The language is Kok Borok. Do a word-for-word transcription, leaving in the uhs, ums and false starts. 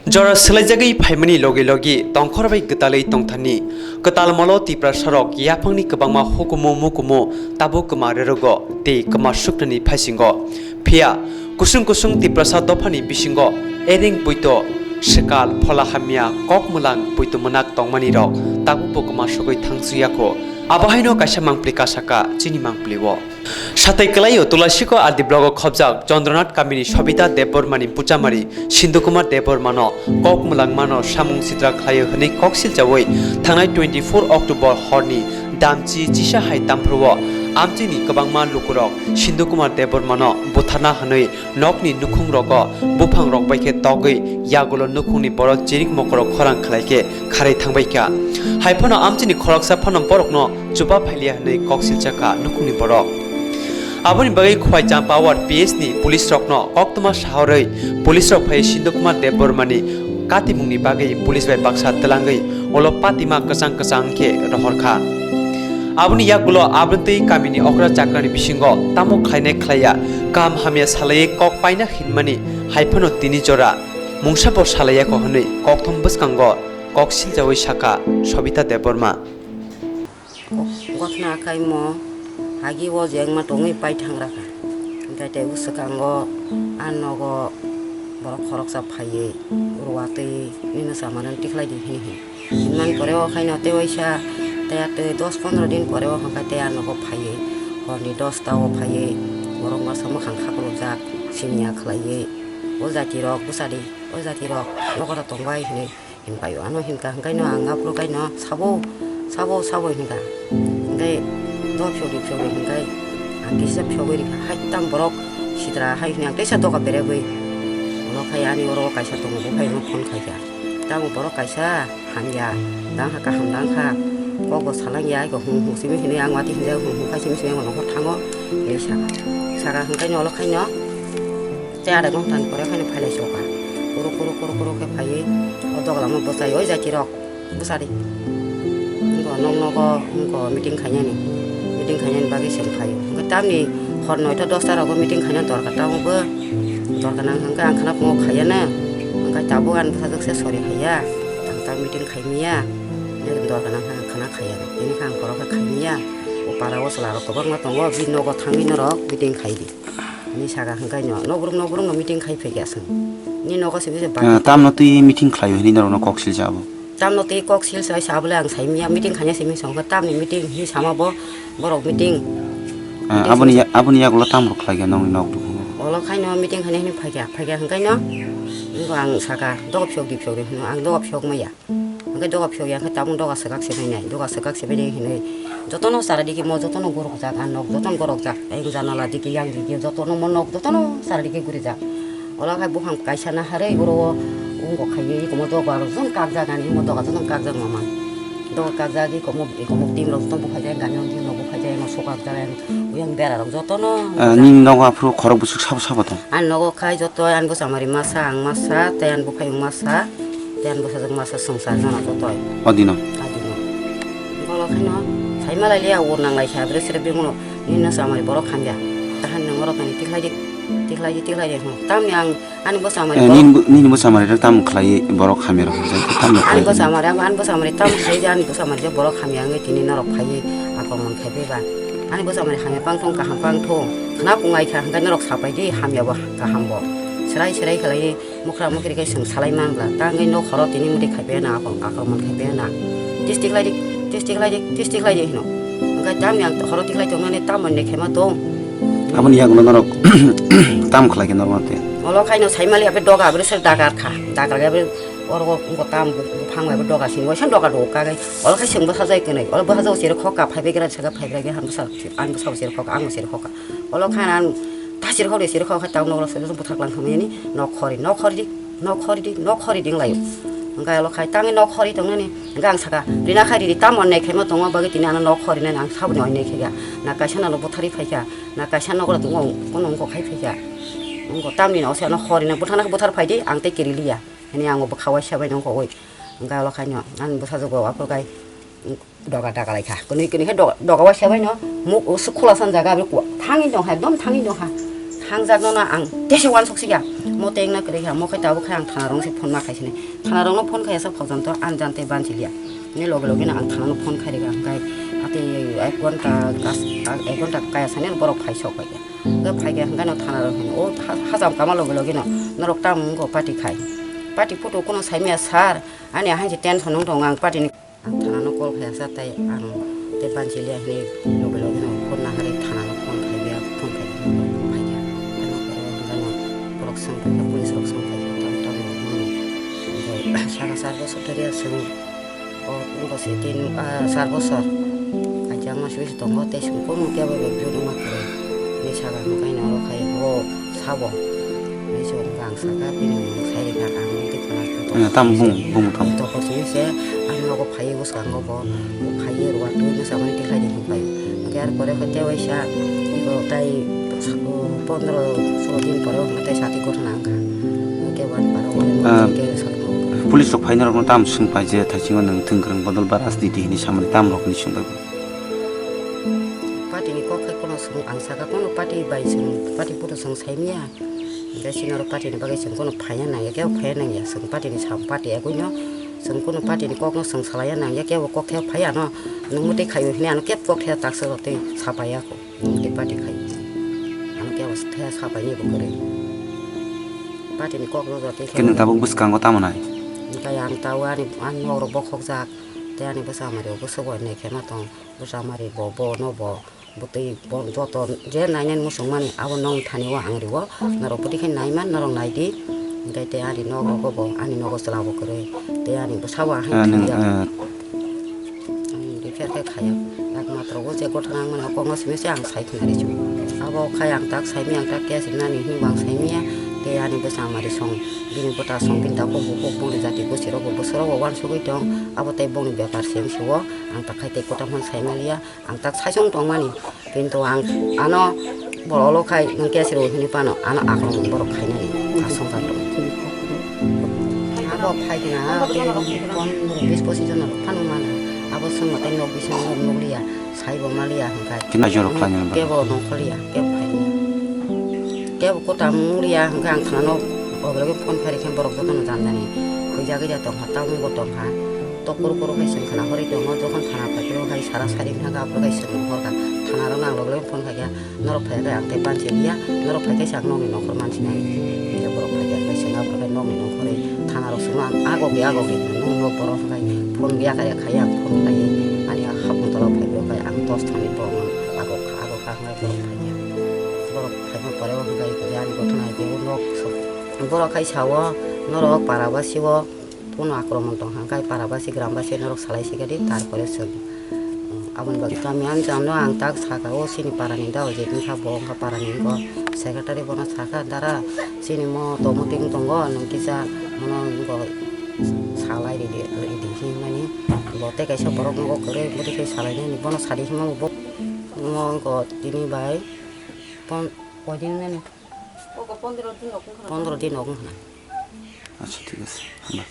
Jora swlaijagwi phaimani logi logi tongkhor bai gwtalwi tongthani kwtal molo Tiprasarok yaphangni kwbangma hukumu mukumu tabuk kwma rwrwgo tei kwma suknani phaisingo. Phiya kusung kusung Tiprasa dophani bisingo ereng puito swkal phola hamya kok mwlang puito mwnak tongmani rok tabukbo kwma sugwi thangsuya kho. Abo haino kaisa mangpli kasaka chini mangpli o. Satai kwlaio Tulasiko R D block o khobjak Chandranath kamini Sobita Debbarmani buchamari Sindu Kumar Debbarmano kok mwlangmano samung sitra khlaio hwnwi kok silchaui thangnai twenty four October horni damchi chisa hai tamphruo amchini kwbangma lukurok Sindu Kumar Debbarmano butharna hwnwi nokni nukhungrogo buphangrok bai khe togwi yagulo nukhungni borok chirik mokorok khorang khlai khe kharwi thangbai kha. Hai phano amchini khoroksa phano borokno chuba phailiya hwnwi kok silcha kha nukhungni borok. Aboni bagwi Khwai Champawar P S ni police rokno koktwma sahorwi police rok phai Sindu Kumar Debbarmani katimungni bagwi police bai baksa twlangwi ulo patima kwchang kwchang khe rohor kha. Aboni yagulo aboni twi kamini okra chakrani bisingo tamo khlainai khlaiya, kaham hamya salaiwi kok paina hinmani hai phano tini jora mungsa bo salaiya kho hwnwi kokthom bwskango kok silchaui sakha Sobita Debbarma. Gothna khaimo hagi o je wngma tongwi pai thangra kha. Hwnkhe tei bwswkango a nogo borok khoroksa phaiwi rwatwi nini samanani tikhlai di hini hini. Hinmani pore o khaino tei waisa tei a twi dos pondro din pore o hwnkhe tei a nogo phaiwi horni dosta o phaiwi borok masa mwkhang khaklokjak siniya khlaiwi o jati rok bwsadi o jati rok nokora tongbai hinwi. Hinpai o ano hinkha hwnkhaino ang aphuru kaino sabo, sabo, sabo hinkha. Hwnkhe do phiyogwi phiyogwi hinkhai ang kisa phiyogwi rikha. Hai tamo borok sitra hai hwnwi ang teisa doga beregwi. Ulo khai ani oro kaisa tongo, bo phai phone khaikha. Tamo borok kaisa hamya, dangkha kaham dangkha. Kokbo salangya, aiko hung hung simi hinwi ang watwi hinjak, hung hung khai simi simi ang nokhor thango. Hinwi sakha. Sakha hwnkhaino ulo khaino. Tei adai ghonta ni pore haino phailai soka. Kuru, kuru, kuru, kuru khe phaiwi o doglama bwchai, "Oi jati rok, bwchadi. Wngkha nok nogo wngkha meeting khainani, meeting khainani bagwi chwng phaio." Hwnkhe tamni hor noita dosta rogo meeting khaina dorkar, tamo bo dorkar nang hwnkhe ang khna phungo khaiyano. Hwnkhe tabuk ani bwsajwk se sori haiya, ang ta meeting khaimiya, dorkar nang hwnkhe ang khna khaiya. Tini khe ang borok khe khaimiya, o para o chwla rok kwbangma tongo, bini nogo thangwi norok meeting khaidi. Ni saka hwnkhaino, nokbruk nokbruk no meeting khai phaikha chwng. Ni nogo simi se Ah, bati tamno twi meeting khlaio hinwi norokno kok silsa abo? Tamno twi kok silsa sa bole ang saimya meeting khaina simi songkha tamni meeting hi sama bo borok meeting. Ah, Meeting aboni simi ya-, aboni yagulo tamrok khlaikha nokni nok dukungo? Olo khaino meeting khaina hinwi phaikha, phaikha hwnkhaino wngkha ang saka doga phiyok di phiyok di hwno ang doga phiyok maya. Hwnkhe doga phiyok ya khe tabuk doga swkak se bainai, doga swkak se bainai hinwi jotono chara digi mo jotono gorokjak, ang nok jotono gorokjak, ayang janala digi yang digi jotono mo nok jotono chara digi gurijak. Ola khai buphang kaisa na harwi oro o wngkok khai ikomo doga rok jotono kakjak ani, imo doga jotono kakjak mama. Doga kakjak ikomo, ikomo team rok jotono buphai jai, gami o team rok buphai jai, imo sokak jai, oyang bera rok jotono. Ah, nini nogo aphuru khorok bwswk sabo sabo tong? Ani nogo khai joto ani bwsa mari masa, ang masa, tei ani buphayung masa. Tei ani bwsajwk masa swngchar jona jotoi. O dino. A dino. Bolo khaino saima lai liya, ur nang lai kha, bwrwi sere bimano nini no chamari borok hamya. Tahan nang oro tongni tikhlai di, tikhlai di, tikhlai di, hmm. Tamni ang ani bwsa mari Eh, borok nini bo, nini bo chamari rok tamo khlai borok hamya rok hwnjak, tamo ani khlai bwsa di. Mari, ang ani bwsa mari tamo khlai di, ani bwsa mari je borok hamya wngwi tini norok phaiwi akromon khai phaiba. Ani bwsa mari hamya pang thung, kaham pang thung. Khna pungai kha, hwnkhe norok sapai di, hamya bo, kaham bo. Serai serai khlai Mukra mukri khe chwng salai man bla, ta wngwi nok horo tini muti khai paiya na, akro-, akromon khai paiya na. Tis tiklai di, tis tiklai di, tis tiklai di hino. Hwnkhe tamni ang horo tiklai tongnani tamoni khaima tong. Aboni yagulo norok tam khlai khe norma tei. Olo khaino saimali abe doga abe sir dagar kha. Dagar khe abe oro wngkha tam bu-, buphang bai doga sini waisa doga do kha khe. Olo khai chwng bwsajai kwnwi. Olo bwsajao sir khokha phaibai gra saka phaibai khe han bwsa, ang bwsao sir khokha, ang sir khokha. Olo khan ang ta sir khok de sir khok khe tang nok rok sir buthar lang khamani nok khori, nok khori di, nok khori di, nok khori di wng lai o. Hwnkhe olo khai tangwi nok khori tongnani hwnkhe ang saka rina khai ridi tamo onne khaima tongma bagwi tini ano nok khori nani ang saboni onne khaikha. Na kaisa nalo buthari phaikha, na kaisa nok rok tongo, kono wngkok khai phaikha. Wngkok tamni no se ano khori na buthar na buthar phai di ang tei kiri liya. Hini ang bo kha waisa bai nongkok oi. Hwnkhe olo khaino ani bwsajwk bo aphuru khai. Doga daga lai kha. Kwnwi kwnwi khe doga, doga waisa bai no muk o se khula san jaga abo thangwi tong kha, ekdom thangwi tong kha. Hangjak no ang tese uansuk siya. Mo teng na kwrwi kha, mo khai tabuk khai ang thana rong se phone ma khai sini. Thana rong no phone khai sa phojon to ang jan tei banchi liya. Ni loge loge no ang thana no phone khai rega ang kai ate ek ghonta kas ek ghonta kaya sani borok phai sok bai. Ga phai ga hangga no thana rong hin o hajam kama loge loge no norok tam go party khai. Party photo kuno sai miya sir ani ahan je tension nung tong ang party ni. Ang thana no call khaya sa tai ang te banchi liya hini loge loge no phone na hari thana no phone khai biya phone khai biya phai ya. Ano koro hingga no borok song khai police rok song khai tam tam no mano. Sara sar bosor thari ya song o bo se tin sar bosor. Ajang mas wis tongo te song kono kya ba bebru no ma kare. Ni sara no kai no ro khai bo. Sabo. Ni se wngkha ang saka, bini mung sai rikha, ang tei khwna tongkha. Tam bung, bung tam. Tongkha sini se, ang nogo phaiwi bwskango bo, bo phaiwi ruwa twi bwsa mani twi khaidi hinpai. Hwnkhe ar pore khe tei waisa, iko tai, pondro, solo din pore wngkha tai sati gotha nangkha. Hwnkhe wan paro wale Ah, hwnkhe sabo. Police rok phaina rokno tam swngpai je thaisingo nwng thwngkwrwng bodol ba rajniti hinwi samani tam rokni swngbai. Party ni kok khe kono swng ang saka kono party bai swng, party photo swng saimanya. Hingke sini oro party ni bagwi chwng kono phaiya nangya, kebo phaiya nangya, chwng party ni sam party agwi no, chwng kono party ni kok no chwng salaiya nangya, kebo kok the phaiya no, nwng mwtwi khaio hini ano kebo kok the taksa rok tei sapaiya ko, nwng mwtwi party khaio, ano kebo the sapaini bo kwrwi, party ni kok no jotoi khe. Khe nwng tabuk bwskango tamo nai? Hingke ang tao ani, ani nok rok bokhok jak, tei ani bwsa mari bo bwswk bai nai khe ma tong, bwsa mari bo, bo no bo. Bwtwi bo joto je nainani muchungmani abo nong thani o ang rio, norok bwtwi khe naiman norok naidi, hwnkhe tei ani nok rogo bo ani nogo chwla bo kwrwi tei ani bwsa bo ahai Ah, nwng, thangya. Ah. Ang refer khe khaya, ekmatro o je gotha nangmani o kokno simi se ang sai khna riju. Abo khai ang tak saimi ang tak kya sinani hinwi bo ang saimiya, tei ani bwsa mari song bini bwta song bini da kok bo kok boni jati gosi rogo bwswk rogo uansugwi tong, abo tei boni bepar simi se o ang tak khai tei kotam hwn saimaliya. Ang tak saichung tongmani, kintu ang ano borok ulo khai nwng kesi rw hwnwi phano ano akromon borok khainani asongkha tong. Abo phai khe na, tei pondro bis pochis jon rok phano mana. Abo swngma tei nok bisingo nukliya, saibo maliya hwnkha. Kina jorok khlainani bagwi. Kebo nongkhorliya, kebo phailiya. Kebo kwtam wngliya hwnkhe ang thanano obologwi phone phai rikhe borok jotono janjani. Khuijagwi ya tongkha, tabukbo tongkha. Tok kuru kuru khai chwng khwna horwi tongo, jokhon thana phaikhe bo khai sara sari wngkha, aphuru khai chwng horkha. Thanarokno ang loge loge phone khaikha, "Norok phaiya khe ang tei banchi liya, norok phaikhe se ang nokni nokhor mansinai." Hingkhe borok phaikha, khai chwng aphuru khai nokni nokhorwi thanarok chwngno ang agokdi agokdi nwng nok borok khai phone yakar ya khai ang phone khlaiwi ani hapung tola phaiwi khai ang dos thani borokno agok kha, agok kha hwnkhai borok phaikha. Borok phaima pore o hwnkhai ani gotho nai tei o nok borok khai sao, "Norok para basio." Bono akromon tong kha, hwnkhe para basi gram basi norok salai si khe di, tarpore chwng, um, aboni bagwi kami ang jano ang tak saka, o chini para ni da o je wngkha, bo wngkha para ni wngkha secretary, bono saka, "Dara, chini mo tomo ting tongo, nwng kisa mono wngkha salai ridi, ridi," hinmani bo tei kaisa borok nogo kwrwi, bwtwi khe salai nani, bono sadi hinmani bo, mo wngkha tini bai pon-, koidin nani? Pondro din rok wngkha na? Acha, thik ase. Hambai.